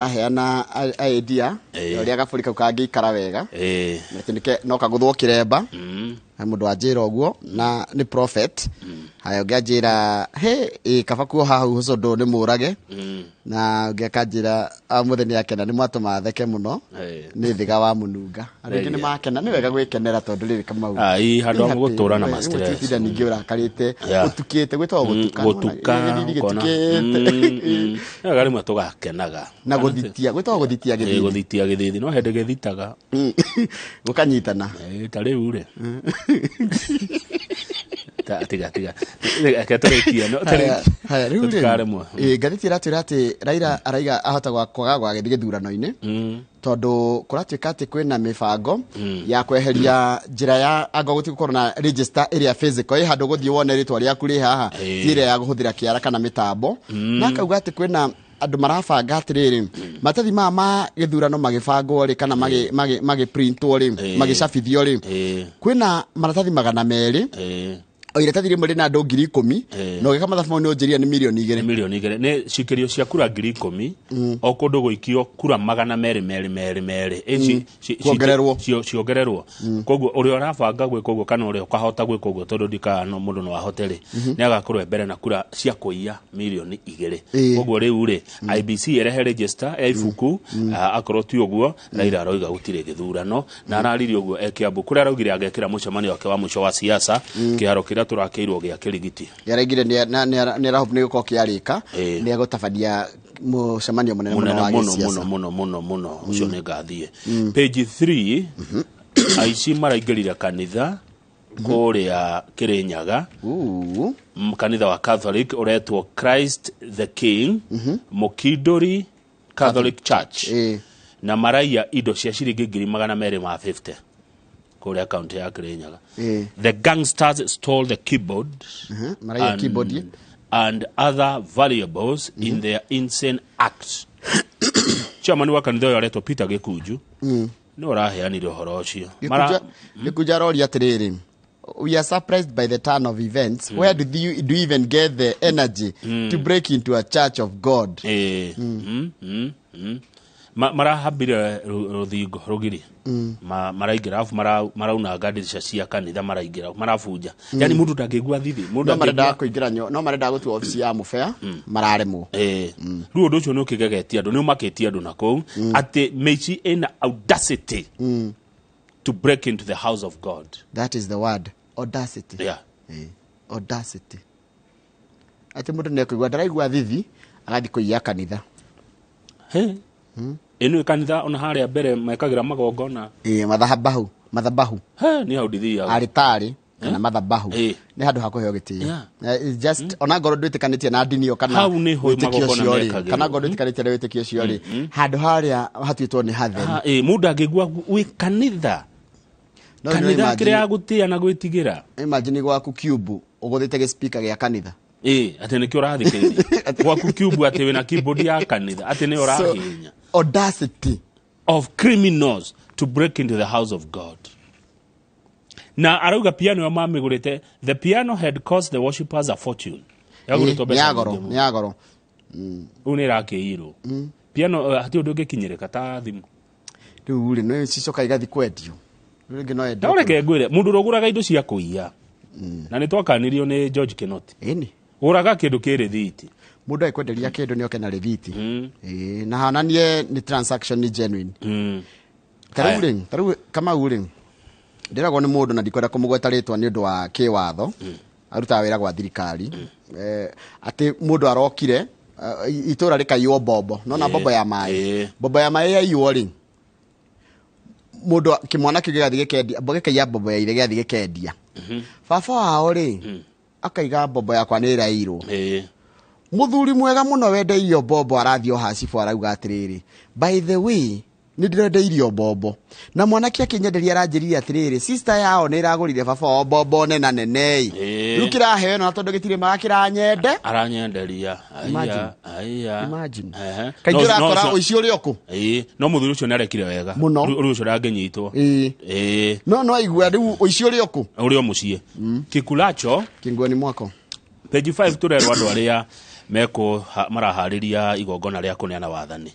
Aheana idea ũrĩa gabũri kau kangĩikara wega, na atĩ no kagũthwo kĩremba. He mũndũ wanjĩra ũguo na nĩ prophet. Haya, ũngĩ anjĩra he ĩ kaba kuoha hau ũcũndũ nĩ mũrage, na ũngĩ akanjĩra, "Ah, mũthĩ nĩ akena nĩ mwatũma theke mũno." Nĩ thiga wa mũnunga. Andũ aingĩ nĩ makena, nĩ wega gwĩkenera tondũ rĩrĩ, Kamau, Ai, handũ ha gũtũra na ma stress. Gũtinda ningĩ ũrakarĩte, ũtukĩte, gwĩtagwo gũtuka. Gũtuka. Gĩthithi ũkona. gĩtukĩte. Nĩ wega rĩmwe tũgakenaga. Na gũthitia, gwĩtagwo gũthitia gĩthithi. Gũthitia gĩthithi, no hĩndĩ gĩthitaga. Gũkanyitana. Ta rĩu rĩ, tiga tiga, reke tũrĩkie no. Haya, haya, rĩu rĩ, Tũtikaremwo. Ngathĩti ĩratwĩra atĩ Raila araiga ahota kwaga gwagĩthiĩ gĩthurano-inĩ tondũ kũratuĩka atĩ kwĩna mĩbango ya kweheria njĩra ya anga gũtigũkorwo na register ĩrĩa physical ĩ handũ ũgũthiĩ wone rĩtwa rĩaku rĩ haha, ti ĩrĩa ya kũhũthĩra kĩara kana mĩtambo, na akauga atĩ kwĩna andũ marabanga atĩrĩrĩ, maratathi maya ma gĩthurano magĩbangwo rĩ, kana magĩprintwo rĩ, magĩcabithio rĩ, kwĩna maratathi 200, o iratathi rĩmwe rĩna andũ 10,000, na ũgĩka mathabu mau nĩ ũnjĩrire nĩ mirioni 2. Nĩ mirioni 2, nĩ cikĩrio cia kura 10,000, o kũndũ gũikio kura 200 merĩ merĩ merĩ. Ĩ, Kuongererwo. Ciongererwo. Koguo ũrĩa ũrabanga gwĩka ũguo kana ũrĩa ũkahota gwĩka ũguo, tondũ ndikaga no mũndũ no ahote rĩ, nĩ agakorwo e mbere na kura cia kũiya mirioni 2. Koguo rĩu rĩ, IBC ĩrehe register ya ibuku, akorwo ti ũguo Raila aroiga gũtirĩ gĩthurano, na araririe ũguo e Kiambu kũrĩa araugire agekĩra mũcemanio wake wa mũico wa siasa kĩharo kĩrĩa tũrakĩirwo gĩa Kĩrigiti. Nĩaraigire nĩ arahope nĩ gũkorwo kĩarĩka, nĩ egũtabania mũcemanio mũnene mũno mũnene wa mũno gĩsiasa. Mũno mũno mũno mũno, ũcio nĩ ngathiĩ. Page 3, aici maraingĩrire kanitha kũrĩa Kĩrĩnyaga. Ooh. Kanitha wa Catholic ũretwo Christ the King Mũkindũri Catholic Church, na maraiya indo cia ciringi 250,000 kũrĩa kaunti ya Kĩrĩnyaga. The gangsters stole the keyboard Maraiya keyboard. and other valuables in their insane act. Chairman wa kanitha ũyũ aretwo Peter Gĩkunju, nĩ ũraheanire ũhoro ũcio. Gĩkunja aroria atĩrĩrĩ, "We are surprised by the turn of events. Where do you even get the energy to break into a church of God?" Marahambire rũthingo rũgiri. Maraingĩra arabu maraunanga ndirica cia kanitha, maraingĩra marabunja, yani mũndũ ndangĩigua thithi, mũndũ No marendaga ndangĩigua. kũingĩra no marendaga gũtua obici ya mũbea, mararemwo. Rĩu ũndũ ũcio nĩ ũkĩgegetie andũ, nĩ ũmakĩtie andũ na kũu atĩ mĩici ĩna audacity to break into the house of God. That is the word, audacity. Audacity, atĩ mũndũ nĩ ekũigua ndaraigua thithi agathiĩ kũiya kanitha. He. Ĩno kanitha ona harĩa mbere mekagĩra magongona. Mathabahu, mathabahu. He, nĩ hau ndithiaga. Aritari kana mathabahu nĩ handũ ha kũheo gĩtĩo. It's just ona ngorwo ndwĩtĩkanĩtie na ndini ĩyo kana Hau nĩho wĩtĩkio magongona ũcio rĩ, mekagĩrwo. kana ngorwo ndwĩtĩkanĩtie na wĩtĩkio ũcio rĩ, handũ harĩa hatuĩtwo nĩ hatheru. Ah, mũndũ angĩigua wĩ kanitha, No kanitha imagine- kĩrĩa ya gũtĩa na gwĩtigĩra. Imagine gwaku cube ũgũthĩte gĩspika gĩa kanitha. Atĩ nĩkĩo ũrathikĩrĩria gwaku cube, atĩ wĩna keyboard ya kanitha, atĩ nĩyo So, ũrahihinya. Audacity of criminals to break into the house of God. Na arauga piano ĩyo mamĩgũrĩte, the piano had cost the worshippers a fortune. Yagũrĩtwo Nĩ mbeca ya goro. nyingĩ mũno. Nĩ ya goro. Rĩu nĩ ĩrakĩirwo piano, hatirĩ ũndũ ũngĩkinyĩrĩka ta thimũ. Rĩu rĩ, nĩ cicoka igathiĩ kwendio. Rĩu rĩngĩ no endio. No reke ngwĩre, mũndũ ũrĩa ũgũraga indo cia kũiya, na nĩ twakanirio nĩ George Kinoti, Ĩni. gũraga kĩndũ kĩ rĩthiti. Mũndũ agĩkwenderia kĩndũ nĩ oke na rĩthiti. Ĩĩ, na hananie nĩ transaction nĩ genuine. Tarĩu rĩ, tarĩu Kamau rĩ, ndĩragwo nĩ mũndũ na ndikwenda kũmũgweta rĩtwa nĩ ũndũ wa kĩwatho, arutaga wĩra gwa thirikari, atĩ mũndũ arokire, itũra rĩkaiywo mbombo, nona mbombo ya maĩ, mbombo ya maĩ yaiywo rĩ, mũndũ kĩmwana kĩu gĩgathiĩ gĩkendia, gĩkaiya mbombo ya ithe, gĩgathiĩ gĩkendia. Baba wao rĩ, akaiga mbombo yakwa nĩ ĩrairwo. Mũthuri mwega mũno wendeirio mbombo arathiĩ o hacibũ, arauga atĩrĩrĩ, "By the way, nĩ ndĩrendeirio mbombo na mwanake akĩnyenderia aranjĩrire atĩrĩrĩ, sister yao nĩ ĩragũrire baba wao mbombo nena nene ĩ, rĩu kĩraheo ĩno na tondũ gĩtirĩ maga kĩranyende." Aranyenderia. Imagine. Aya aya. Imagine. Kaingĩ Kaingĩ ũrakora ũici ũrĩ okũ. No mũthuri ũcio nĩ arekire wega Mũno. Rĩu ũcio ndangĩnyitwo. No aigua rĩu ũici ũrĩ okũ. Ũrĩ o mũciĩ kikulacho Kinguoni mwako. Page 5, tũrerwo andũ arĩa mekũ maraharĩria igongona rĩa kũneana wathani.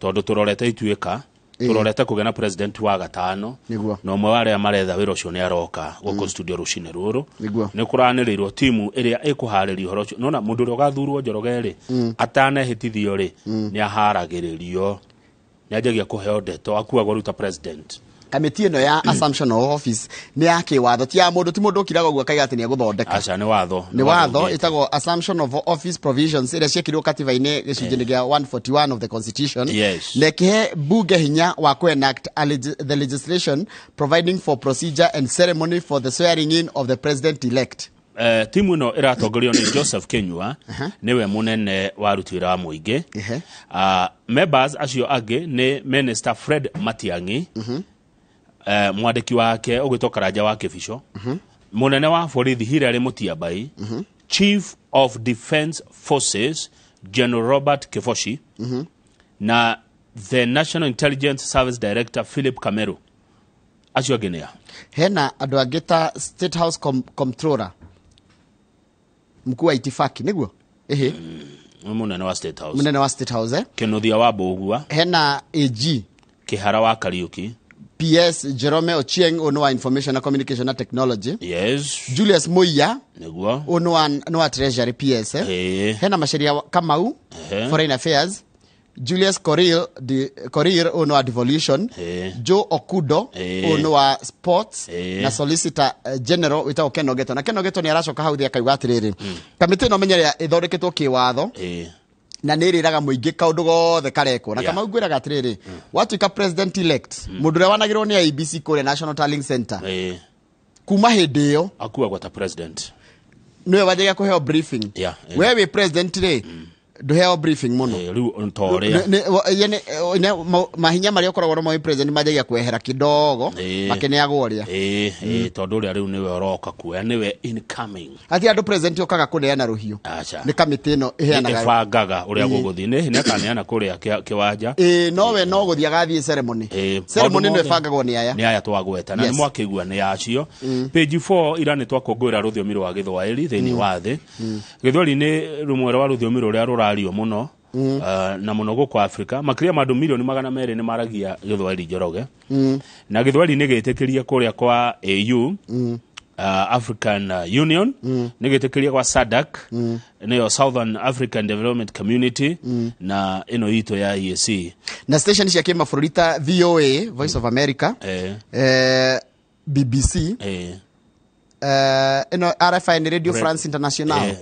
Tondũ tũrorete ituĩka, tũrorete kũgĩa na president wa gatano. Nĩguo. Na ũmwe wa arĩa maretha wĩra ũcio nĩ aroka gũkũ studio rũcinĩ rũrũ. Nĩguo. Nĩ kũranĩrĩirwo timu ĩrĩa ĩkũharĩria ũhoro ũcio. Nona mũndũ ũrĩa ũgathurwo Njoroge rĩ, atanehĩtithio rĩ, nĩ aharagĩrĩrio, nĩ anjagia kũheo ndeto, akuagwo rĩu ta president. Kamĩtĩ ĩno ya assumption of office nĩ ya kĩwatho, ti ya mũndũ, ti mũndũ ũkiraga ũguo akaiga atĩ nĩ egũthondeka. Aca, nĩ watho. Nĩ watho. Ũgĩte. Ĩtagwo assumption of office provisions ĩrĩa ciĩkĩrirwo katiba-inĩ gĩcunjĩ-inĩ gĩa 141 of the constitution. Na ĩkĩhe bunge hinya wa kũ-enact the legislation providing for procedure and ceremony for the swearing in of the president elect. Timu ĩno ĩratongorio nĩ Joseph Kinyua, nĩwe mũnene wa aruti wĩra wa mũingĩ. Members acio angĩ nĩ Minister Fred Matiang'i, mwandĩki wake ũgwĩtwo Karanja wa Kĩbico, mũnene wa borithi Hilary Mutyambai, Chief of Defence Forces General Robert Kibochi, na the National Intelligence Service Director Philip Kameru. Acio angĩ nĩ a? Hena andũ angĩ ta State House Comptroller, mkuu wa itifaki, nĩguo ĩhĩ. Nĩ mũnene wa State House. Mũnene wa State House, eh? Kĩnuthia wa Mbũgua. Hena AG. Kĩhara wa Kariuki. PS Jerome Ochieng, ũyũ nĩ wa information na communication na technology. Julius Muia. Ũyũ nĩ wa Treasury PS, eh? Hena Macharia Kamau, Foreign Affairs, Julius Korir, Korir ũyũ nĩ wa devolution. Joe Okudo, ũyũ nĩ wa sports. Na Solicitor General wĩtagwo Ken Ogeto, na Ken Ogeto nĩ aracoka hau thĩ akauga atĩrĩrĩ, kamĩtĩ ĩno menyere ĩthondeketwo kĩwatho na nä ä rä raga må ingä kaå ndå gothe karekwo na Kamau ngwä raga atä rä rä watuä president elect, må ndå å rä a wanagä rwo nä IEBC kå rä a National Tallying Center, kuma hä ndä ä yo akuagwo ta president. Nä we wanjagia kå heo briefing. We wä president rä ndå heo briefing må no. Rĩu ta ũrĩa Mahinya marĩa ũkoragwo namo wĩ president manjagia kwehera kidogo, makĩneagwo ũrĩa. Ĩĩ, tondũ ũrĩa rĩu nĩwe ũroka kuoya, nĩwe incoming. Hati andũ president okaga kũneana rũhiũ. Aca. Nĩ kamĩtĩ ĩno ĩheanaga. Ĩbangaga ũrĩa gũgũthiĩ, nĩ nĩakaneana kũrĩa kĩwanja. Ĩĩ, nowe no gũthiĩ agathiĩ ceremony. Ceremony maũndũ ĩno mothe ĩbangagwo nĩ aya. Nĩ aya twagweta na nĩ mwakĩigua nĩ acio. Page 4, ira nĩ twakũngũĩra rũthiomi rwa Gĩthwaĩri thĩinĩ wa thĩ. Gĩthwaĩri nĩ rũmwe rwa rũthiomi rũrĩa rũrario mũno, na mũno gũkũ Africa. Makĩria ma andũ milioni 200 nĩ maragia Gĩthwaĩri, Njoroge. Na Gĩthwaĩri nĩ gĩtĩkĩrie kũrĩa kwa AU, African Union, nĩ gĩtĩkĩrie kwa SADC, nĩyo Southern African Development Community, na ĩno itũ ya EAC. Na station cia kĩmabũrũri ta VOA, Voice of America, BBC, ĩno RFI nĩ Radio France International.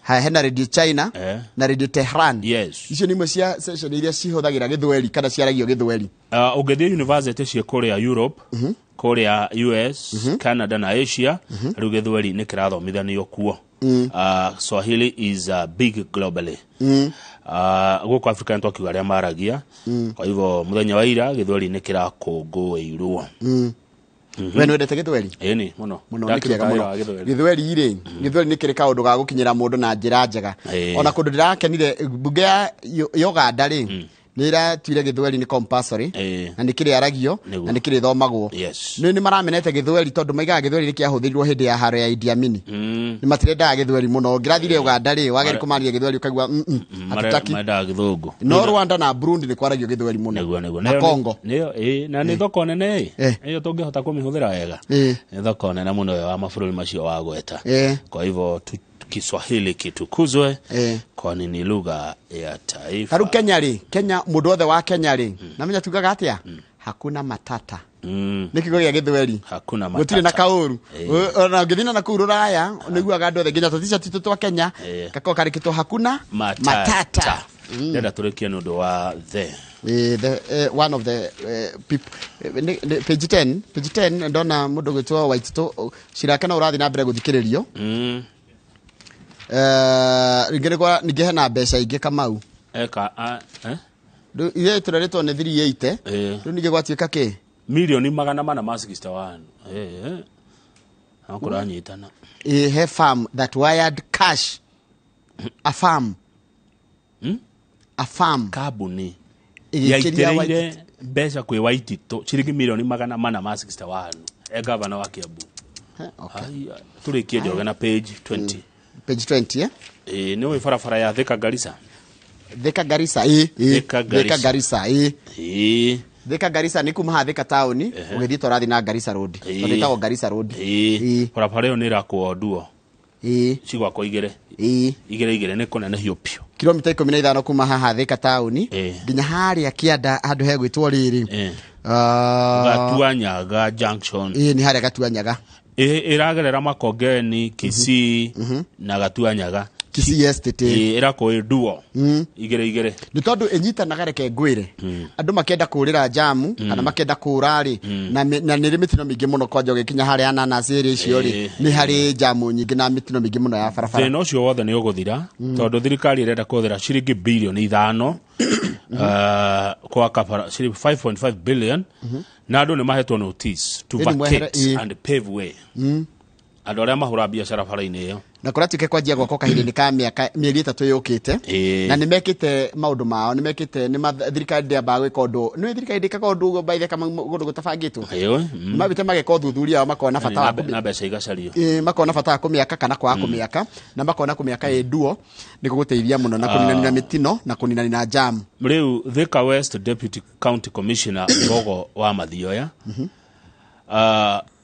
Haya, hena Radio China na Radio Tehran. Icio nĩ imwe cia station iria cihũthagĩra Gĩthweri kana ciaragio Gĩthweri. Ũngĩthiĩ university ciĩ kũrĩa Europe, kũrĩa US, Canada na Asia, rĩu Gĩthweri nĩ kĩrathomithanio kuo. Swahili is big globally. Gũkũ Africa nĩ twakiuga arĩa maragia. Kwa hivyo mũthenya wa ira Gĩthweri nĩ kĩrakũngũĩirwo. We nĩ wendete Gĩthweri? Ĩni, mũno. Mũno, nĩ kĩega Ndakĩruta mũno. wĩra wa Gĩthweri. Gĩthweri rĩ, Gĩthweri nĩ kĩrĩ kaũndũ ga gũkinyĩra mũndũ na njĩra njega. Ona kũndũ ndĩrakenire, mbunge ya Uganda rĩ, nĩ ĩratuire Gĩthweri nĩ compulsory na nĩ kĩrĩaragio na nĩ kĩrĩthomagwo. Nĩ maramenete Gĩthweri tondũ maigaga Gĩthweri nĩ kĩahũthĩrirwo hĩndĩ ya haro ya Idi Amin. Nĩ matirendaga Gĩthweri mũno. Ũngĩrathire Uganda rĩ, wageri kũmaria Gĩthweri ũkaigua hatutaki. Mendaga Gĩthũngũ. No Rwanda na Burundi nĩ kwaragio Gĩthweri mũno. Nĩguo. Na Congo. Nĩyo, ĩĩ, na nĩ thoko nene ĩ. Ĩyo tũngĩhota kũmĩhũthĩra wega. Nĩ thoko nene mũno ĩyo wa mabũrũri macio wagweta. Kwa hivyo Kiswahili kitukuzwe, kwani ni lugha ya taifa. Tarĩu Kenya rĩ, Kenya mũndũ wothe wa Kenya rĩ, namenya tugaga atĩa, hakuna matata. Nĩ kiugo gĩa Gĩthweri. Hakuna Gũtirĩ na matata. kaũru. Ona ũngĩthiĩ na kũu rũraya nĩguaga andũ othe nginya tũtica twitũ twa Kenya gakoragwo karĩkĩtwo hakuna matata. Matata. Ndenda tũrĩkie nĩ ũndũ wa the The, one of the people, page 10, page 10, ndona mũndũ gwĩtwo Waititũ cirake no ũrathiĩ na mbere gũthikĩrĩrio. Rĩngĩ ningĩ hena mbeca ingĩ, Kamau. Eka a, eh? Rĩu ithuĩ tũrerĩtwo nĩ 380. Rĩu ningĩ gwatuĩka kĩ? Milioni 461, eh no kũranyitana. Ĩ, he farm that wired cash, a farm, a farm Kambuni ĩgĩkĩria yaitĩrĩire mbeca kwĩ Waititũ ciringi milioni 461 e gavana wa Kiambu. Eh, okay. Ai, tũrĩkie, Njoroge, na page 20. Page 20, eh? Ĩ, nĩ ũĩ barabara ya Thika Garissa? Thika Garissa, ĩ ĩ. Thika Garissa. Thika Garissa, ĩ. Ĩĩ. Thika Garissa nĩ kuma haha Thika taũni ũgĩthiĩ ta ũrathiĩ na Garissa Road, tondũ ĩtagwo Garissa Road. Ĩĩ, barabara ĩyo nĩ ĩrakwo nduo. Cigwakwo igĩrĩ. Igĩrĩ igĩrĩ, nĩ kũnenehio biũ. Kilomita 15 kuma haha Thika taũni nginya harĩa kĩanda handũ hegwĩtwo rĩrĩ. Ah, Gatuanyaga Junction. Ĩ, nĩ harĩa Gatuanyaga. Ĩragerera Makongeni, Kisii na Gatuanyaga. Kisii Estate. Ĩ, ĩrakwo ĩ nduo igĩrĩ igĩrĩ. Nĩ tondũ ĩnyitanaga, reke ngwĩre, andũ makĩenda kũrĩra jamu kana makĩenda kũra rĩ, na nĩ rĩ mĩtino mĩingĩ mũno, kwanja ũgĩkinya harĩa ananasi ĩrĩ icio rĩ, nĩ harĩ jamu nyingĩ na mĩtino mĩingĩ mũno ya barabara. Thĩna ũcio wothe nĩ ũgũthira tondũ thirikari ĩrenda kũhũthĩra ciringi bilioni 5 gwaka bara, ciringi 5.5 billion, na andũ nĩ mahetwo notice to Ĩni mwehere, vacate and pave way, andũ arĩa mahũra biacara bara-inĩ ĩyo. Na kũratuĩke kwanjia gwakwo kahinda-inĩ ka mĩaka mĩeri 3 yũkĩte. Na nĩ mekĩte maũndũ mao, nĩ mekĩte nĩ thirikari ndĩambaga gwĩka ũndũ, nĩ thirikari ndĩkaga ũndũ ũguo by the kama ũndũ gũtabangĩtwo. Ĩyo, Nĩ mambĩte mageka ũthuthuria wao, makona bata wa na mbeca igacario. Ĩ, makona bata wa kũmĩaka kana kwaga kũmĩaka, na makona kũmĩaka ĩ nduo nĩ gũgũteithia mũno na kũninanina mĩtino na kũninanina jam. Rĩu Thika West Deputy County Commissioner Mbogo wa Mathioya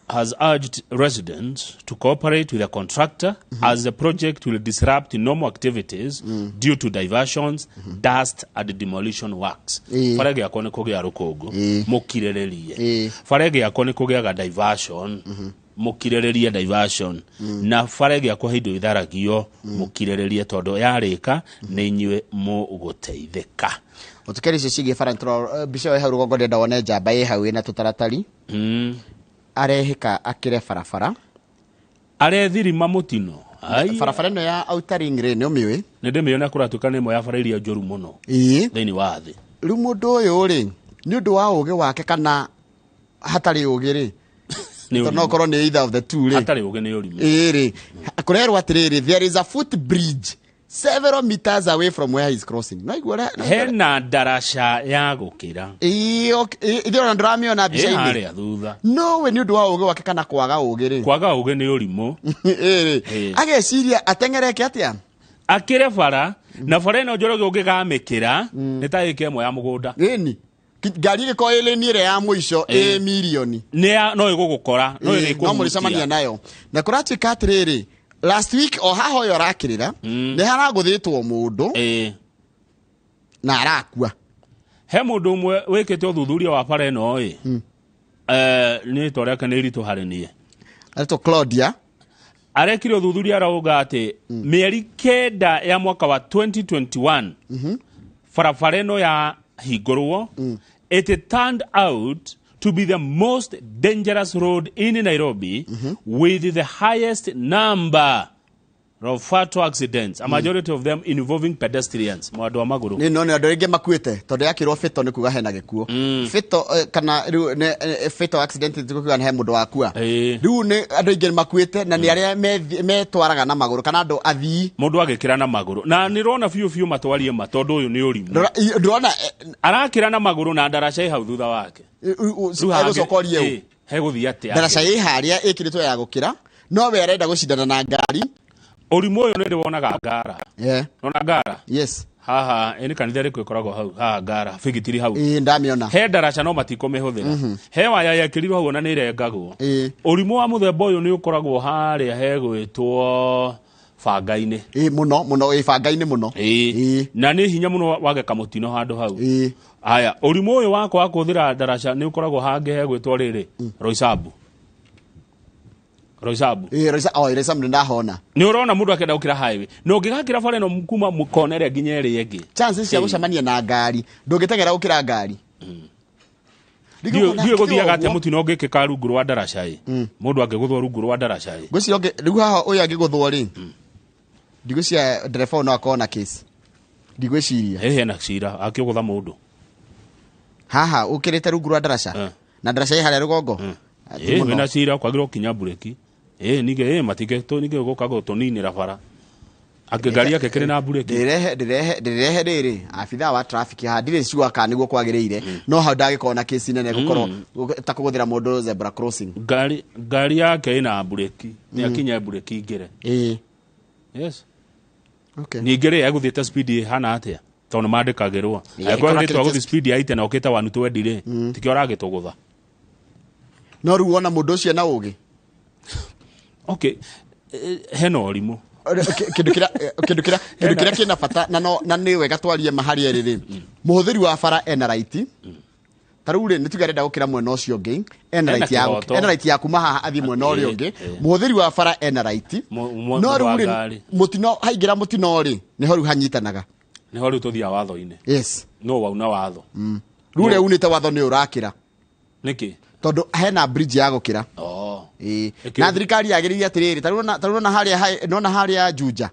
has urged residents to cooperate with the contractor as the project will disrupt normal activities due to diversions, dust and demolition works. Bara ĩgĩakwo nĩ kũgĩa rũkũngũ, mũkirĩrĩrie. Bara ĩgĩakwo nĩ kũgĩaga diversion, mũkirĩrĩrie diversion. Na bara ĩgĩakwo he indo itharagio, mũkirĩrĩrie, tondũ yarĩka nĩ inyuĩ mũgũteithĩka. Ũtukeri icio cigiĩ bara nĩtũro- mbica ĩyo ĩ hau rũgongo, ndĩrenda wone njamba ĩ hau ĩna tũtaratari, arehĩka akĩre barabara. Arethirima mũtino. Ai. Barabara ĩno ya Outer Ring rĩ, nĩ ũmĩũĩ? Nĩ ndĩmĩona, kũratuĩka nĩ ĩmwe ya bara iria njũru mũno thĩinĩ wa thĩ. Rĩu mũndũ ũyũ rĩ, nĩ ũndũ wa ũgĩ wake kana hatarĩ ũgĩ rĩ, Nĩ tondũ no ũrimũ. ũkorwo nĩ either of the two rĩ. Hatarĩ ũgĩ nĩ ũrimũ. Ĩĩ rĩ, kũrerwo atĩrĩrĩ, there is a foot bridge several meters away from where he is crossing. No igua ũrĩa- Hena ndaraca ya gũkĩra. Ĩĩ, okay, ĩĩ, ithuĩ ona ndũramĩona Ĩ mbica-inĩ. harĩa thutha. No we nĩ ũndũ wa ũgĩ wake kana kwaga ũgĩ rĩ, Kwaga ũgĩ nĩ ũrimũ. Ĩĩ rĩ, ageciria ateng'ereke atĩa. Akĩre bara, na bara ĩno Njoroge ũngĩgamĩkĩra nĩ ta ĩka ĩmwe ya mũgũnda. Ĩni ngari ĩgĩkorwo ĩ lane ĩrĩa ya mũico ĩ mirioni. No ĩgũgũkora, no Ĩĩ, no mũrĩcemania ĩrĩkũhutia. Nayo na kũratuĩka atĩrĩrĩ, last week o haha ũyũ arakĩrĩra nĩ haragũthĩtwo mũndũ na arakua. He mũndũ ũmwe wĩkĩte ũthuthuria wa bara ĩno ĩ, nĩ rĩtwa rĩake nĩ iritũ harĩ niĩ. Aretwo Claudia. Arekire ũthuthuria, arauga atĩ mĩeri 9 ya mwaka wa 2021 barabara ĩno ya hingũrwo, it turned out to be the most dangerous road in Nairobi with the highest number of fatal accidents, a majority of them involving pedestrians, mwandũ wa magũrũ. Nĩ no nĩ andũ aingĩ makuĩte tondũ yakĩrwo fatal nĩ kuga hena gĩkuũ. Fatal, kana rĩu nĩ fatal accident nĩ kuga nĩ he mũndũ wakua. Rĩu nĩ andũ aingĩ makuĩte na nĩ arĩa metwaraga na magũrũ kana andũ athii. Mũndũ agĩkĩra na magũrũ na nĩ rona biũ biũ matwarie ma, tondũ ũyũ nĩ ũrimũ. Ndũrona Arakĩra na magũrũ na ndaraca ĩ hau thutha wake. Rĩu egũcoka orie ũ? Ĩ, hegũthiĩ atĩa? Ndaraca ĩ harĩa ĩkĩrĩtwo ya gũkĩra, no we arenda gũcindana na ngari. Ũrimũ ũyũ nĩ ndĩwonaga Ngara. Nona Ngara? Yes. Haha ĩ nĩ kanitha ĩrĩkũ ĩkoragwo hau haha Ngara bigitiri hau? Ĩ, ndamĩona. He ndaraca no matikũmĩhũthĩra, he waya yekĩrirwo hau ona nĩ ĩrengagwo. Ũrimũ wa mũthemba ũyũ nĩ ũkoragwo harĩa hegwĩtwo banga-inĩ. Ĩ, mũno mũno, ĩ banga-inĩ mũno. Ĩĩ. Na nĩ hinya mũno wage kamũtino handũ hau. Haya, ũrimũ ũyũ wakwa wa kũhũthĩra ndaraca nĩ ũkoragwo hangĩ hegwĩtwo rĩrĩ Roysambu, Roysambu. Ĩ, oh, Roysambu nĩ ndahona. Nĩ ũrona mũndũ akĩenda gũkĩra highway na ũngĩgakĩra bara ĩno kuma kona ĩrĩa nginya ĩrĩa ĩngĩ, chances cia gũcemania na ngari, ndũngĩteng'era gũkĩra ngari. Rĩngĩ ũkona Ndiũĩ gũthiaga akĩra atĩa ũguo. Mũtino ũngĩkĩka rungu rwa ndaraca ĩ, mũndũ angĩgũthwo rungu rwa ndaraca ĩ. Ngwĩciria rĩu haha ũyũ angĩgũthwo rĩ, ndigwĩciria ndereba ũyũ no akorwo na case, ndigwĩciria. Ĩ, hena cira akĩgũtha mũndũ. Haha ũkĩrĩte rungu rwa ndaraca na ndaraca ĩ harĩa rũgongo. Ti Ĩ, mũno. wĩna cira kwagĩrĩirwo kinya mbureki ĩ ningĩ ĩ matingĩ ningĩ gũka gũtũninĩra bara angĩ ngari yake kĩrĩ na mbureki. Ndĩrehe ndĩrehe ndĩrehe rĩrĩ abithaa wa traffic haha, ndirĩ sure kana nĩguo kwagĩrĩire, no hau ndagĩkorwo na kesi nene gũkorwo ta kũgũthĩra mũndũ zebra crossing. Ngari yake ĩna mbureki, nĩ akinye mbureki ingĩre. Yes. Ningĩ rĩ, egũthiĩte speed ĩhana atĩa? Tondũ mandĩkagĩrwo. Yeah, Angĩkorwo nĩ ĩkorwo twagũthiĩ speed ya 80 na ũkĩte 120 rĩ, tikĩo ũragĩtũgũtha. No rĩu wona mũndũ ũcio na ũgĩ. Okay, hena ũrimũ. Kĩndũ kĩrĩa kĩna bata na no na nĩ wega twarie maharĩ erĩ rĩ, mũhũthĩri wa bara ena right. Ta rĩu rĩ, nĩ tuge arenda gũkĩra mwena ũcio ũngĩ, ena Ena right ya kĩhoto. ena right ya kuma haha athiĩ mwena ũrĩa ũngĩ. Mũhũthĩri wa bara ena right. No Mũndũ rĩu wa rĩ, ngari. mũtino haingĩra mũtino rĩ, nĩho rĩu hanyitanaga. Nĩho rĩu tũthiaga watho-inĩ. Yes. No wauna watho. Rĩu ũrĩa unĩte watho nĩ ũrakĩra. Nĩkĩ? Tondũ hena bridge ya gũkĩra. Oh. Ĩĩ. Ĩkĩ- Na thirikari yagĩrĩire atĩrĩrĩ, ta rĩu nona harĩa nona harĩa Juja,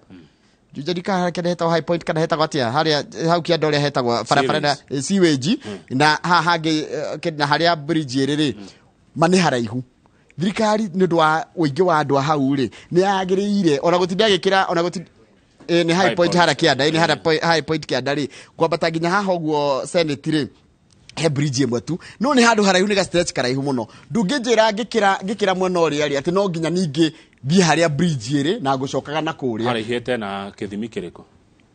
Juja ndika kenda hetagwo High Point kana hetagwo atĩa harĩa hau kĩanda ũrĩa hetagwo barabara na sewage na haha hangĩ, na harĩa bridge ĩrĩ rĩ, ma nĩ haraihu. Thirikari nĩ ũndũ wa ũingĩ wa andũ a hau rĩ, nĩ yagĩrĩire ona gũtinda ĩgĩkĩra ona gũtinda nĩ High High Point Point. harĩa kĩanda, nĩ harĩa High Point kĩanda rĩ, kwambata nginya haha ũguo Senate rĩ, he bridge ĩmwe tu, no nĩ handũ haraihu, nĩ ga stretch karaihu mũno. Ndũngĩnjĩra ngĩkĩra mwena ũrĩa rĩ atĩ no nginya ningĩ thiĩ harĩa bridge ĩrĩ na ngũcokaga na kũrĩa. Haraihĩte na kĩthimi kĩrĩkũ?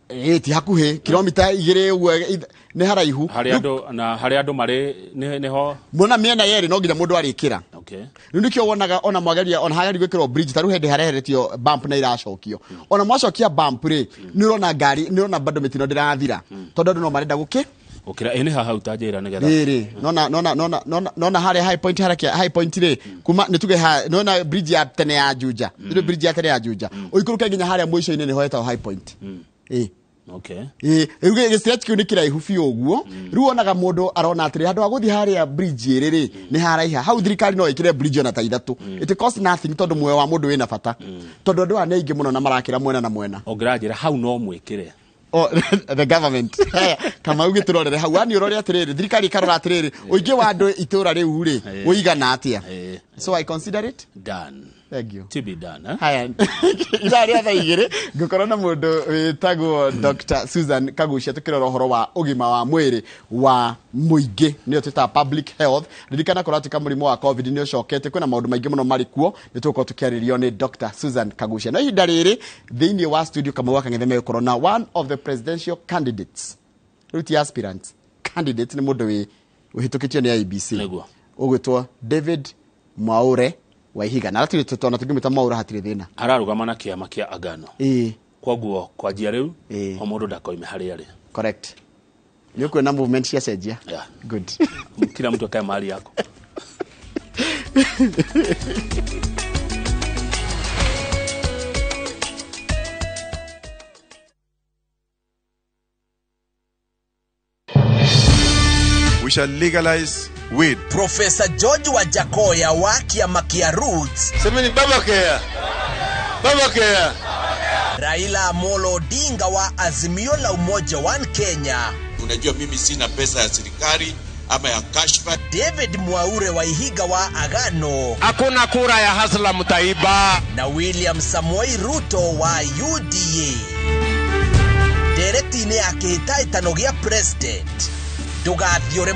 Ĩ ti hakuhĩ, kilomita 2 ũguo, nĩ haraihu. Harĩa andũ na harĩa andũ marĩ nĩho. Muona mĩena yerĩ no nginya mũndũ arĩkĩra. Rĩu nĩkĩo wonaga ona mwageria ona hageria gwĩkĩrwo bridge, ta rĩu hĩndĩ hareheretio bump na iracokio, ona mwacokia bump rĩ, nĩ ũrona ngari, nĩ ũrona bado mĩtino ndĩrathira, tondũ andũ no marenda gũkĩ Gũkĩra. Ĩ nĩ haha hau ta njĩra nĩgetha. Rĩrĩ nona nona nona nona nona harĩa High Point, harĩa High Point rĩ, kuma nĩ tuge ha nona bridge ya tene ya Juja, nĩ bridge ya tene ya Juja, ũikũrũke nginya harĩa mũico-inĩ nĩho hetagwo High Point. Ĩ. Ĩ rĩu gĩ stretch kĩu nĩ kĩraihu biũ ũguo. Rĩu wonaga mũndũ arona atĩrĩ, handũ ha gũthiĩ harĩa bridge ĩrĩ rĩ, nĩ haraiha hau, thirikari no ĩkĩre bridge ona ta ithatũ. It cost nothing, tondũ muoyo wa mũndũ wĩna bata, tondũ andũ aya nĩ aingĩ mũno na marakĩra mwena na mwena. Ũngĩranjĩra hau no mwĩkĩre. Oh, the government Kamau gĩtũrorere hau ani ũrore atĩrĩrĩ, thirikari ĩkarora atĩrĩrĩ, ũingĩ wa andũ itũra rĩu rĩ ũigana atĩa. So I consider it done. Thank you. To be done, eh? Haya, ithaa rĩa thaa 2 ngũkorwo na mũndũ wĩtagwo Dr. Susan Kagucia, tũkĩrora ũhoro wa ũgima wa mwĩrĩ wa mũingĩ, nĩyo twĩtaga public health. Ririkana kũratuĩka mũrimũ wa COVID nĩ ũcokete, kwĩna maũndũ maingĩ mũno marĩ kuo, nĩ tũgũkorwo tũkĩarĩrio nĩ Dr. Susan Kagucia. No ihinda rĩrĩ thĩinĩ wa studio Kamau wa Kang'ethe megũkorwo na one of the presidential candidates, rĩu ti aspirants, candidate, nĩ mũndũ wĩ ũhĩtũkĩtio nĩ IEBC. Ũgwĩtwo David Mwaure Waihiga, na hatirĩ tũtona tũngĩmwĩta Mwaure, hatirĩ thĩna. Ararũgama na kĩama kĩa Agano. Koguo kwanjia rĩu o mũndũ ndakoime harĩa arĩ. Correct, nĩ ũkuona movement ciacenjia. Good. Kila mtu akae mahali yako. We shall legalize weed. Profesa George Wajackoyah wa kĩama kĩa Roots. Semeni baba care. Baba care. Raila Amolo Odinga wa Azimio la Umoja One Kenya. Unajua mimi sina pesa ya serikali ama ya kashfa. David Mwaure wa Ihiga wa Agano. Hakuna kura ya hustler mtaiba. Na William Samoei Ruto wa UDA. Ndereti-inĩ ya kĩhĩtahĩtano gĩa president, ndũgathiũre.